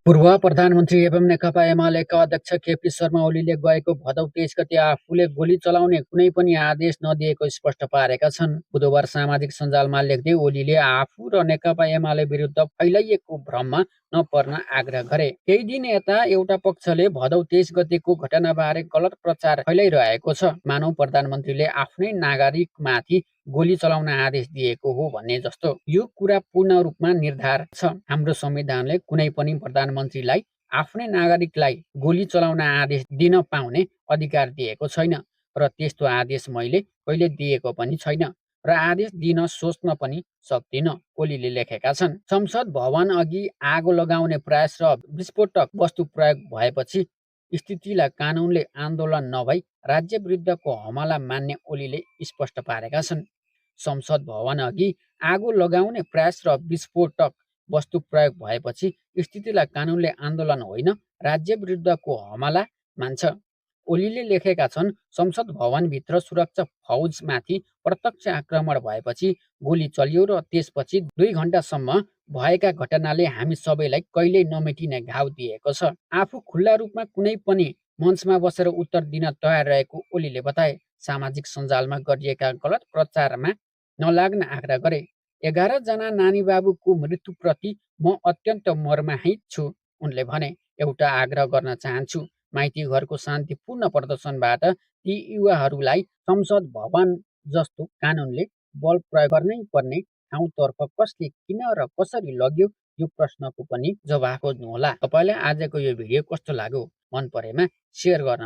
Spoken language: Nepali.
पूर्व प्रधानमन्त्री एवं नेकपा एमालेका अध्यक्ष केपी शर्मा ओलीले गएको भदौ 23 गते आफूले गोली चलाउने कुनै पनि आदेश नदिएको स्पष्ट पारेका छन्। बुधबार सामाजिक सञ्जालमा लेख्दै ओलीले आफू र नेकपा एमाले विरुद्ध फैलाइएको भ्रममा नपर्न आग्रह गरे। केही दिन यता एउटा पक्षले भदौ 23 गतेको घटनाबारे गलत प्रचार फैलाइरहेको छ। मानव प्रधानमन्त्रीले आफ्नै नागरिकमाथि गोली चलाउन आदेश दिएको हो भन्ने जस्तो। यो कुरा पूर्ण रूपमा निर्धार छ। हाम्रो संविधानले कुनै पनि प्रधानमन्त्रीलाई आफ्नै नागरिकलाई गोली चलाउन आदेश दिन पाउने अधिकार दिएको छैन र त्यस्तो आदेश मैले कहिले दिएको पनि छैन र आदेश दिन सोच्न पनि सक्दिन, ओलीले लेखेका छन्। संसद भवन अघि आगो लगाउने प्रयास र विस्फोटक वस्तु प्रयोग भएपछि स्थितिलाई कानुनले आन्दोलन नभई राज्य विरुद्धको हमला मान्ने ओलीले स्पष्ट पारेका छन्। संसद भवन अघि आगो लगाउने प्रयास र विस्फोटक वस्तु प्रयोग भएपछि स्थितिलाई कानुनले आन्दोलन होइन, राज्य विरुद्धको हमला मान्छ। ओलीले लेखेका छन्, संसद भवनभित्र सुरक्षा फौजमाथि प्रत्यक्ष आक्रमण भएपछि गोली चल्यो र त्यसपछि 2 घण्टासम्म भएका घटनाले हामी सबैलाई कहिल्यै नमेटिने घाउ दिएको छ। आफू खुल्ला रूपमा कुनै पनि मञ्चमा बसेर उत्तर दिन तयार रहेको ओलीले बताए। सामाजिक सञ्जालमा गरिएका गलत प्रचारमा नलाग्न आग्रह गरे। 11 जना नानी बाबुको मृत्युप्रति म अत्यन्त मर्माहित छु, उनले भने। एउटा आग्रह गर्न चाहन्छु, माइती घरको शान्तिपूर्ण प्रदर्शनबाट ती युवाहरूलाई संसद भवन जस्तो कानुनले बल प्रयोग गर्नै पर्ने ठाउँतर्फ कसले, किन र कसरी लग्यो, यो प्रश्नको पनि जवाफ खोज्नुहोला। तपाईलाई आजको यो भिडियो कस्तो लाग्यो? मन परेमा सेयर गर्न